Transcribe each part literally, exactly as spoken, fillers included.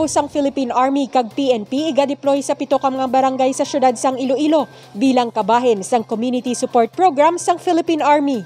sang Philippine Army kag P N P igadeploy sa pito ka mga barangay sa siyudad sang Iloilo bilang kabahin sang Community Support Program sang Philippine Army.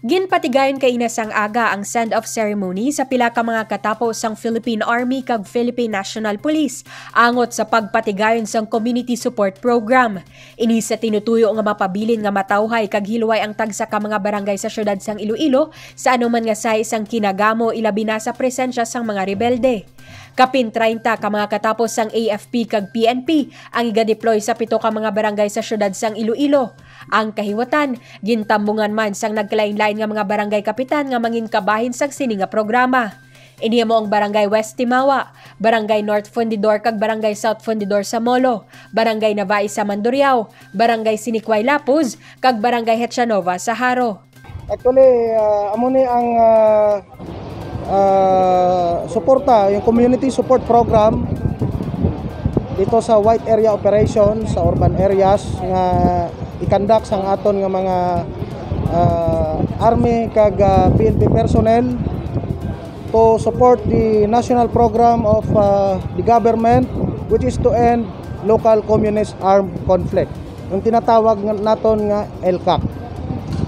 Ginpatigayon kaina sang aga ang send-off ceremony sa pila ka mga katapo sang Philippine Army kag Philippine National Police angot sa pagpatigayon sang Community Support Program. Ini sa tinutuyo nga mapabilin nga matawhay kag hilway ang tagsa ka mga barangay sa siyudad sang Iloilo sa anuman nga sahi sang kinagamo, ilabi na sa presensya sang mga rebelde. Kapin treinta ka mga katapo sang A F P kag P N P ang igadeploy sa pito ka mga barangay sa siyudad sang Iloilo. Ang kahiwatan gintambungan man sang nagkalainlain nga mga barangay kapitan nga mangin kabahin sang sini nga programa. Ini amo ang Barangay West Timawa, Barangay North Fundidor kag Barangay South Fundidor sa Molo, Barangay Navais sa Mandurriao, Barangay Sinikway Lapuz, kag Barangay Hechanova sa Jaro. Actually, ah, amo ni ang, ah, ah, suporta, yung community support program dito sa White Area Operation sa urban areas nga i-conduct sang aton nga mga, ah, army kag, ah, P N P personnel to support the national program of, ah, the government, which is to end local communist armed conflict. Yung tinatawag nga, naton nga ELCAC.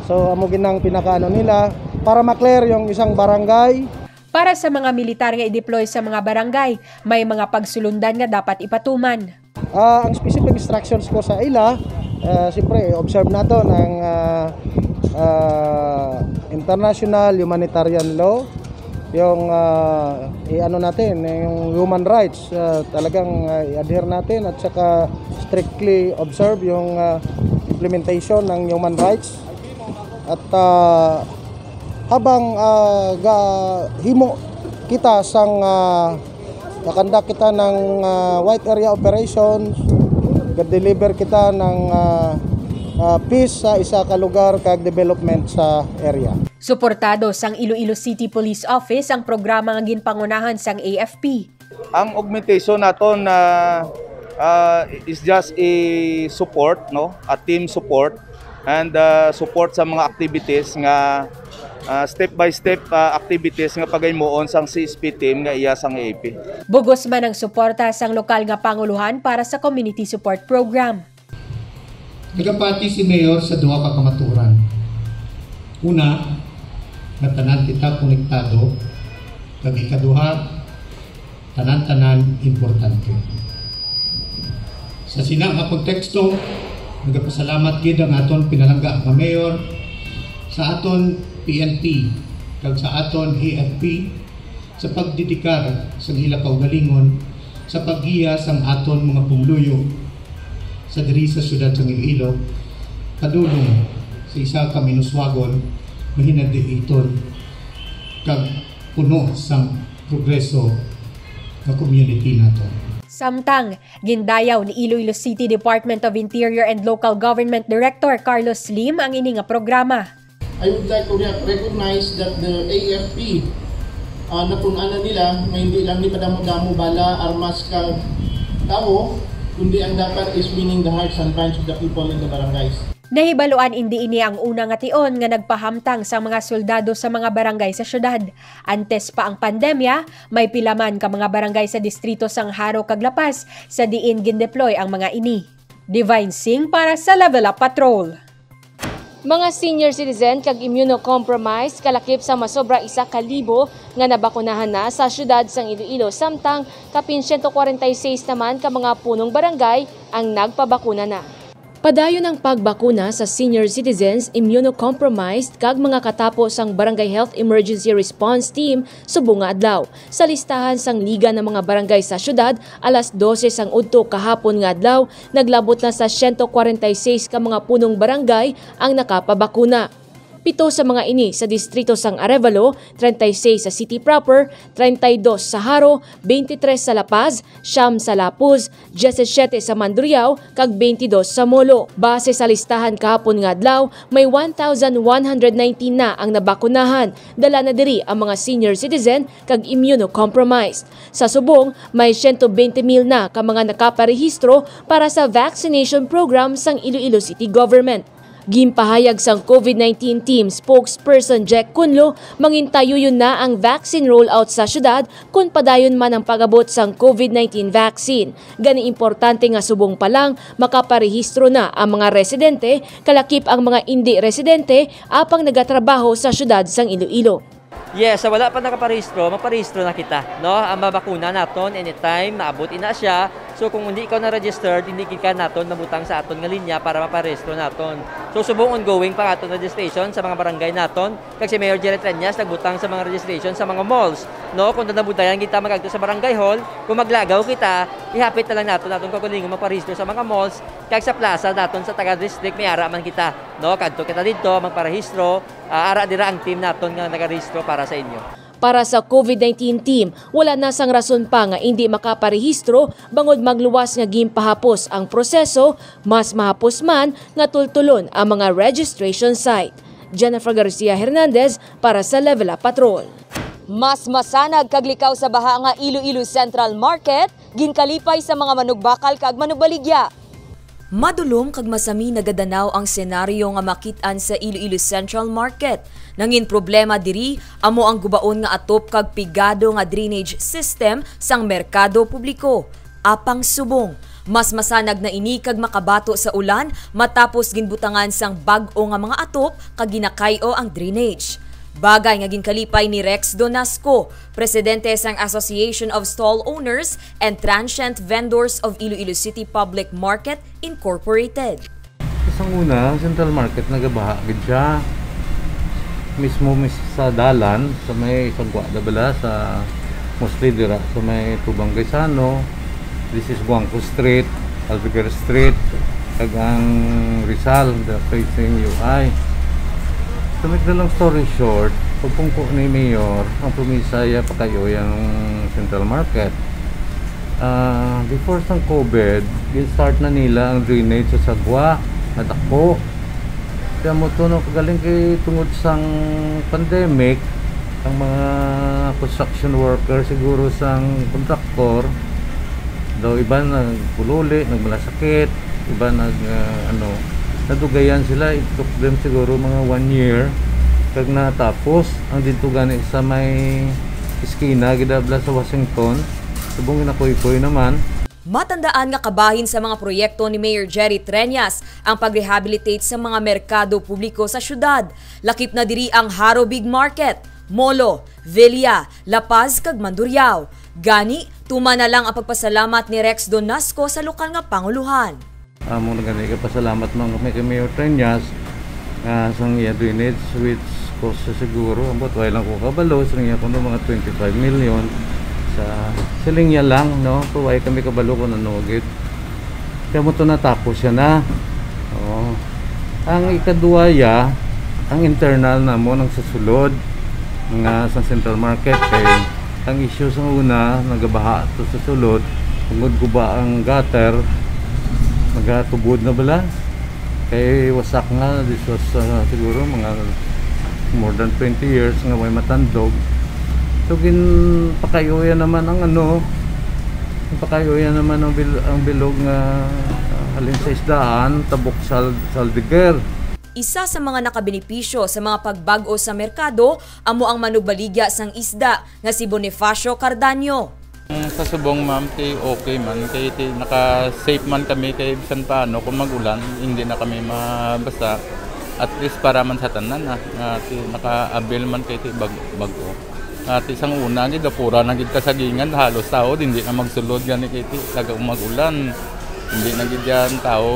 So, amo ginang pinakaano nila para ma-clear yung isang barangay. Para sa mga militar nga i-deploy sa mga barangay, may mga pagsulundan nga dapat ipatuman. Ah, ang specific instructions ko sa ila, ah, siyempre, observe naton ang, ah, ah, international humanitarian law, yung, ah, i-ano natin, yung human rights, ah, talagang, ah, i-adhere natin at saka strictly observe yung, ah, implementation ng human rights. At, ah, habang, ah, gahimo kita sang, ah, nakanda kita ng, ah, White Area Operations, ga-deliver kita ng, ah, ah, peace sa isa ka lugar kag development sa area. Suportado sang Iloilo City Police Office ang programa nga ginpangunahan sang A F P. Ang augmentation naton na, ah, is just a support, no? A team support and, ah, support sa mga activities nga, ah, step by step, ah, activities nga pagaymuon sang C S P team nga iya sang A F P. Bugos man ang suporta sang lokal nga panguluhan para sa Community Support Program. Nagapati si Mayor sa duha ka kamatuoran. Una, nga tanan kita konektado, kag ikaduha, tanan-tanan importante. Sa sina nga konteksto, nagapasalamat gid ang aton pinalangga nga Mayor sa aton P N P kag sa aton A F P sa pagdedikar sang ila kaugalingon sa paggiya sang aton mga pumuluyo sa diri sa siyudad sang Iloilo, padulong sa isa ka minuswagon, mahinadiiton, kag puno sang progreso nga community nato. Samtang, gindayaw ni Iloilo City Department of Interior and Local Government Director Carlos Lim ang ini nga programa. I would like to re-, recognize that the A F P, uh, natun-an na nila nga hindi lang ni padamo-damo bala, armas, kag tawo, kundi ang dapat is winning the hearts and minds of the people in the barangays. Nahibaluan indi ini ang una nga tion nga nagpahamtang sa mga soldado sa mga barangay sa syudad. Antes pa ang pandemya, may pila man ka mga barangay sa distrito sang Jaro kag La Paz sa diin gindeploy ang mga ini. Divine Singh para sa Level Up Patrol. Mga senior citizen kag immunocompromised kalakip sa masobra isa ka libo nga nabakunahan na sa siyudad sang Iloilo, samtang kapin siyento kwarenta y seis naman ka mga punong barangay ang nagpabakuna na. Padayon ang pagbakuna sa senior citizens, immunocompromised, kag mga katapo sang Barangay Health Emergency Response Team subong nga adlaw. Sa listahan sang Liga ng mga Barangay sa siyudad, alas dose sang udto kahapon nga adlaw, naglabot na sa siyento kwarenta y seis ka mga punong barangay ang nakapabakuna. Pito sa mga ini sa distrito sang Arevalo, treinta y seis sa city proper, treinta y dos sa Jaro, veintitrés sa La Paz, siyam sa Lapuz, diecisiete sa Mandurriao, kag veintidós sa Molo. Base sa listahan kahapon nga adlaw, may one thousand one hundred nineteen na ang nabakunahan. Dala na diri ang mga senior citizen kag immunocompromised. Sa subong, may siyento bente mil na ka mga nakaparehistro para sa vaccination program sang Iloilo City Government. Ginpahayag sang COVID nineteen team spokesperson Jack Cunlo, mangintayuyon na ang vaccine rollout sa syudad kon padayon man ang pag-abot sang COVID nineteen vaccine. Gani, importante nga subong pa lang makaparehistro na ang mga residente, kalakip ang mga indi residente apang nagatrabaho sa syudad sang Iloilo. Yes, sa wala pa nakaparehistro, magparehistro na kita, no? Ang mabakuna naton anytime maabot ina siya. So kung hindi ikaw na-registered, hindi gid ka naton mabutang sa aton nga linya para maparehistro naton. So subong ongoing pa aton registration sa mga barangay naton, kag si Mayor Jerry Treñas nagbutang sa mga registration sa mga malls, no? Kung nabudayan kita magagto sa barangay hall, kung maglagaw kita, ihapit na lang naton aton kaugalingon magparehistro sa mga malls, kag sa plaza naton sa taga-district may ara man kita, no? Kadto kita didto magparehistro, ah, ara dira ang team naton nga nagarehistro para sa inyo. Para sa COVID nineteen team, wala na sang rason pa nga indi makaparehistro bangod magluwas nga ginpahapos ang proseso, mas mahapos man nga tultulon ang mga registration site. Jennifer Garcia Hernandez para sa Level Up Patrol. Mas masanag kag likaw sa baha nga Iloilo Central Market, ginkalipay sa mga manugbakal kag manugbaligya. Madulom kag masami nagadanaw ang senaryo nga makit-an sa Iloilo Central Market. Nangin problema diri amo ang gubaon nga atop kag pigado nga drainage system sang merkado publiko. Apang subong, mas masanag na ini kag makabato sa ulan matapos ginbutangan sang bag-o nga mga atop kag ginakay-o ang drainage. Bagay nga ginkalipay ni Rex Donasco, presidente sang Association of Stall Owners and Transient Vendors of Iloilo City Public Market Incorporated. Sa una, ang Central Market nagabaha gid siya. Mismo mis sa dalan, sa may sagwa na bala, sa mostly dira, sa may Tubang Gaisano, this is Guangco Street, Albuquerque Street, kag ang Rizal, the facing U I. To make the long story short, pagpungko ni Mayor, ang promisa iya pakayo yang Central Market. Ah, before sang COVID, gin-start na nila ang drainage sa sagwa, nga dako. Kaya mo to, no, galing kay tungod sang pandemic, ang mga construction worker, siguro sang contractor, daw iban nagpululi, nagmalasakit, iban nag, ah, ano, nadugayan sila. It took them siguro mga one year, kag natapos ang dito gani sa may eskina, gidabla sa Washington, subong ginakuykoy naman. Matandaan nga kabahin sa mga proyekto ni Mayor Jerry Treñas ang pag-rehabilitate sa mga merkado publiko sa syudad. Lakip na diri ang Jaro Big Market, Molo, Villa, La Paz, kag Mandurriao. Gani, tuman na lang ang pagpasalamat ni Rex Donasco sa lokal nga pangulohan. Amo na gani, pasalamat man kami kay Mayor Treñas, ah, sang iya drainage, which cost sa siguro, ambot, wala lang ko kabalo, sang iya kuno mga twenty-five million sa siling niya lang, no? Pero wala kami kabalo kung ano gid. Kaya mo to natapos siya na. Oo. Ang ikaduwa ya, ang internal na mo nang sa sulod nga sa Central Market kay ang issue sa una, nagabaha to sa sulod, tungod guba ang gutter, nagatubod na bala. Kay wasak nga, this was, uh, siguro mga more than twenty years nga may matandog. So, ginpakayuya naman ang ano, ginpakayuya naman ang, bil- ang bilog nga, uh, halin sa isdaan, tabok sal- saldiger. Isa sa mga nakabenepisyo sa mga pagbag-o sa merkado amo ang manugbaligya sang isda nga si Bonifacio Cardanio. Sa subong, ma'am, ti okay man, kay ti naka-safe man kami, kay bisan paano kung mag-ulan, hindi na kami mabasa. At least para man sa tanan, ah, nga ti naka-avail man kay ti bag-, bag-o. Nga ti sang una gid, apura na gid kasagingan, halos taod hindi na magsulod gani kay ti taga mag-ulan. Hindi na gid yan tao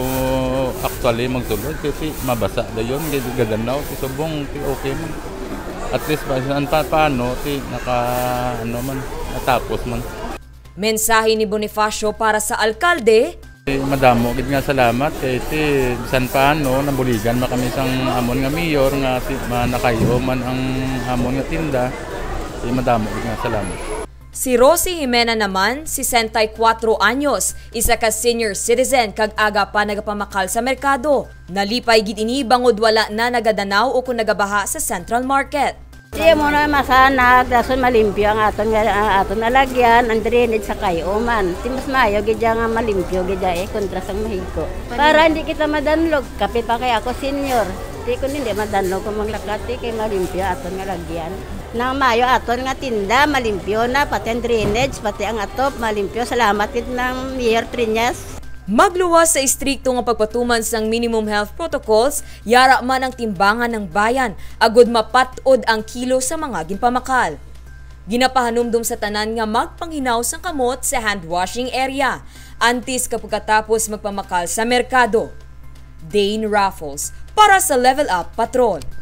actually magsulod kay ti mabasa dayon, kay ti gadanaw, ti subong, ti okay man. At least pa, saan pa, paano, ti naka, ano man, natapos man. Mensahe ni Bonifacio para sa alkalde. Ti madamo gid nga salamat kay ti bisan paano nabuligan man kami sang amon nga mayor nga ti manakayo man ang amon nga tinda. Ti madamo gid nga salamat. Si Rosie Jimena naman, sesenta y cuatro anyos, isa ka senior citizen kag aga pa nagapamakal sa merkado. Nalipay gid ini bangod wala na nagadanaw o kon nagabaha sa Central Market. Di mo na masanag, dason malimpyo ang aton nga, ang aton alagyan, ang drainage sa kayo man. Ti mas maayo gid dyan nga malimpyo gid dyan eh, kontra sang mahigko. Para hindi kita madanlog. Kapit pa kay ako senior. Di ko hindi madanlog kung manglakati kay malimpyo aton nga lagyan. Nang maayo aton nga tinda, malimpyo na, pati ang drainage, pati ang atop, malimpyo. Salamat gid ng Mayor Triñas. Magluwas sa istrikto nga pagpatuman sang minimum health protocols, yara man ang timbangan ng bayan agud mapat-od ang kilo sa mga ginpamakal. Ginapahanumdom sa tanan nga magpanghinaw sang kamot sa hand washing area antes kag pagkatapos magpamakal sa merkado. Dane Raffles para sa Level Up Patrol.